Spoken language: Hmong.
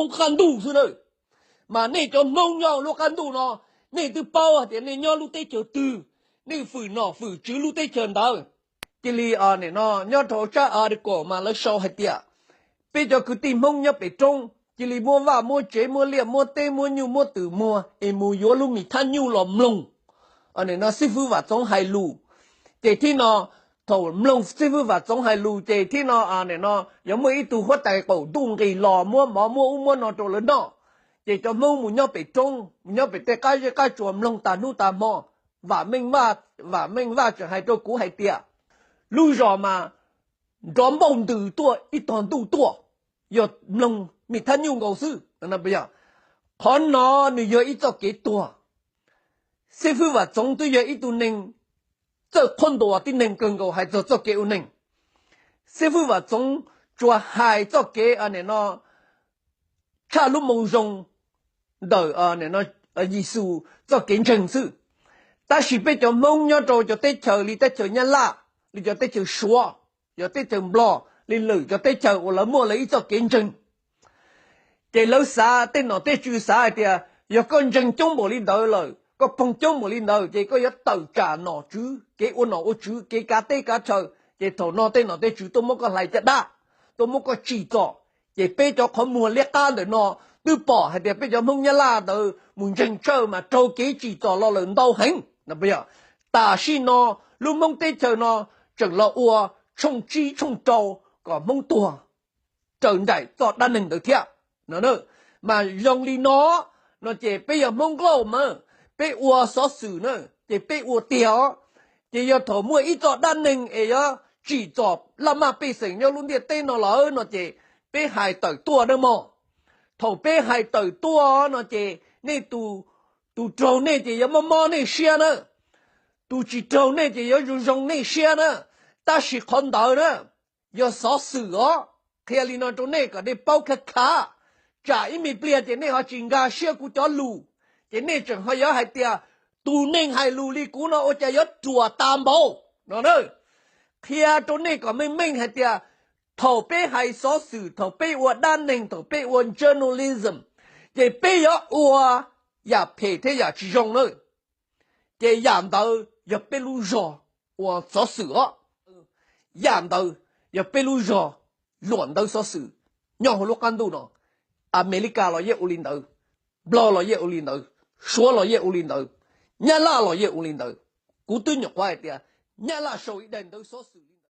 Hmoob qab ntuj xwb na. Mas nej cov Hmoob nyob lub qab ntuj no, nej twb paub hais tias nej nyob lub teb chaws twg, nej fwm nom fwm tswv lub teb chaws ntawd. Cia li nim no nyob rau tsab a kom mas lawv sau hais tias peb cov kwv tij Hmoob nyob pem roob cia li muab vaj muab tsev muab liaj muab teb muab nyuj muab twm muag es mus yuav lub mis thab nyuj los mloog nim no xib fwb Vam Txoov hais lus. Ces thib no, thaum mloog xib fwb Vam Txoov hais lus ces thib no nim no yuav muaj ib tug huab tais qaum ntuj nqis los muab mov muab ub muab no rau lawv noj. Ces cov Hmoob mus nyob pem roob, mus nyob pem tej qab zej qab tsuas mloog tas hnub tas hmo. Vam Meej Vaj, Vam Meej Vaj tseem hais rau kuv hais tias lub zos mas nrov npauj ntws tuaj ib tog ntuj tuaj, yog mloog mis thab nyuj nkaus xwb. Qhov no nws yog ib txoj kev tuag. Xib fwb Vam Txoov twb yog ib tug neeg txawj qhuab ntuas tib neeg kawg nkaus hais txog txoj kev ua neeg. Xib fwb Vam Txoov tsuas hais txoj kev nim no tshaj lub Moo Zoo ntawm Yexus txoj kev ntseeg xwb. Tab sis peb cov Hmoob nyob rau cov teb chaws li teb chaws Nyab Laj, li cov teb chaws Suav, cov teb chaws Nplog, li lwm cov teb chaws uas lawv muaj lawv ib txoj kev ntseeg. Ces lawv xav, tej nom tej tswv xav hais tias yog koj ntseeg coob npaum li ntawd lawm, koj pog coob npaum li ntawd ces koj yuav tawm tsam nom tswv, kev ua nom ua tswv, kev kav teb kav chaw. Ces thaum no tej nom tej tswv tuaj muab koj hlais caj dab, tuaj muab koj tsim txom. Ces peb cov qhov muag liab qab ntawm no twb pom hais tias peb cov Hmoob Nyab Laj ntawd mus ntseeg tshawj mas raug kev tsim txom los lawm ntau heev. Tam sim no lub Hmoob teb chaws no tseem los ua tshooj tsib tshooj rau kom Hmoob tuag raws nraim txoj dab neeg ntawd thiab. Mas zoo li no, no ces peb yog Hmoob Nplog mas peb ua xov xwm na, ces peb ua tiag os. Ces yog thaum muaj ib txoj dab neeg es yuav tsim txom laj maj pej xeem nyob lub ntiaj teb no lawm no ces peb hais tawm tuaj nawb mog. Thaum peb hais tawm tuaj no ces nej, tus raug nej ces yuav mob mob nej siab na, tus tsis raug nej ces yuav zoo zoo nej siab na. Tab sis qhov ntawd na yog xov xwm os, qhia li no rau nej kom nej paub khav khav, tsam ib me pliag ces nej ho tsis nkag siab kuv cov lus, ces nej tseem ho yuav hais tias tus neeg hais lus li kuv no ua cas yuav ruam tas npaum no. Qhia rau nej kom meej meej hais tias thaum peb hais xov xwm, thaum peb ua dab neeg, thaum peb ua journalism, ces peb yuav ua yam phem thiab yam tsis zoo na. Ces yam ntawd yog peb lub zog ua xov xwm os. Yam ntawd yog peb lub zog luam ntawv xov xwm nyob hauv lub qab ntuj no. Amelikas los yeej ua li ntawd, Nplog los yeej ua li ntawd, Suav los yeej ua li ntawd, Nyab Laj los yeej ua li ntawd. Kuv twb nyuam qhuav hais tias Nyab Laj sau ib daim ntawv xov xwm